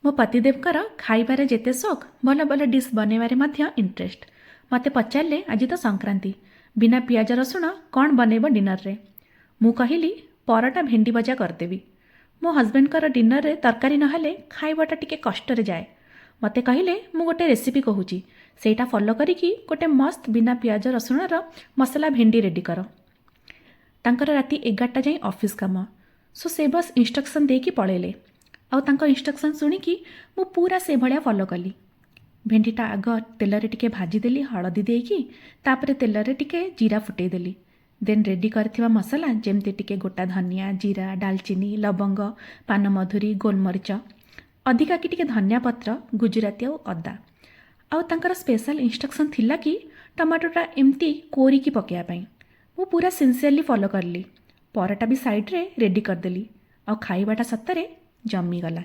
ମୋ ପତିଦେବଙ୍କର ଖାଇବାରେ ଯେତେ ସଉକ, ଭଲ ଭଲ ଡିସ୍ ବନେଇବାରେ ମଧ୍ୟ ଇଣ୍ଟରେଷ୍ଟ। ମୋତେ ପଚାରିଲେ, ଆଜି ତ ସଂକ୍ରାନ୍ତି, ବିନା ପିଆଜ ରସୁଣ କ'ଣ ବନେଇବ ଡିନରରେ? ମୁଁ କହିଲି, ପରଟା ଭେଣ୍ଡି ଭଜା କରିଦେବି। ମୋ ହଜବେଣ୍ଡଙ୍କର ଡିନରରେ ତରକାରୀ ନହେଲେ ଖାଇବାଟା ଟିକେ କଷ୍ଟରେ ଯାଏ। ମୋତେ କହିଲେ, ମୁଁ ଗୋଟେ ରେସିପି କହୁଛି, ସେଇଟା ଫଲୋ କରିକି ଗୋଟେ ମସ୍ତ ବିନା ପିଆଜ ରସୁଣର ମସଲା ଭେଣ୍ଡି ରେଡ଼ି କର। ତାଙ୍କର ରାତି 11ଟା ଯାଏଁ ଅଫିସ୍ କାମ, ସୋ ସେ ବସ୍ ଇନଷ୍ଟ୍ରକ୍ସନ୍ ଦେଇକି ପଳେଇଲେ। ଆଉ ତାଙ୍କ ଇନଷ୍ଟ୍ରକ୍ସନ୍ ଶୁଣିକି ମୁଁ ପୁରା ସେଭଳିଆ ଫଲୋ କଲି। ଭେଣ୍ଡିଟା ଆଗ ତେଲରେ ଟିକେ ଭାଜିଦେଲି ହଳଦୀ ଦେଇକି, ତାପରେ ତେଲରେ ଟିକେ ଜିରା ଫୁଟେଇଦେଲି। ଦେନ୍ ରେଡ଼ି କରିଥିବା ମସଲା, ଯେମିତି ଟିକେ ଗୋଟା ଧନିଆ, ଜିରା, ଡାଲଚିନି, ଲବଙ୍ଗ, ପାନମଧୁରୀ, ଗୋଲମରିଚ, ଅଧିକା କି ଟିକେ ଧନିଆ ପତ୍ର, ଗୁଜୁରାତି ଆଉ ଅଦା। ଆଉ ତାଙ୍କର ସ୍ପେଶାଲ ଇନଷ୍ଟ୍ରକ୍ସନ୍ ଥିଲା କି ଟମାଟୋଟା ଏମିତି କୋରିକି ପକାଇବା ପାଇଁ। ମୁଁ ପୁରା ସିନସିୟରଲି ଫଲୋ କଲି। ପରଟା ବି ସାଇଡ଼୍ରେ ରେଡ଼ି କରିଦେଲି ଆଉ ଖାଇବାଟା ସତରେ ଜମିଗଲା।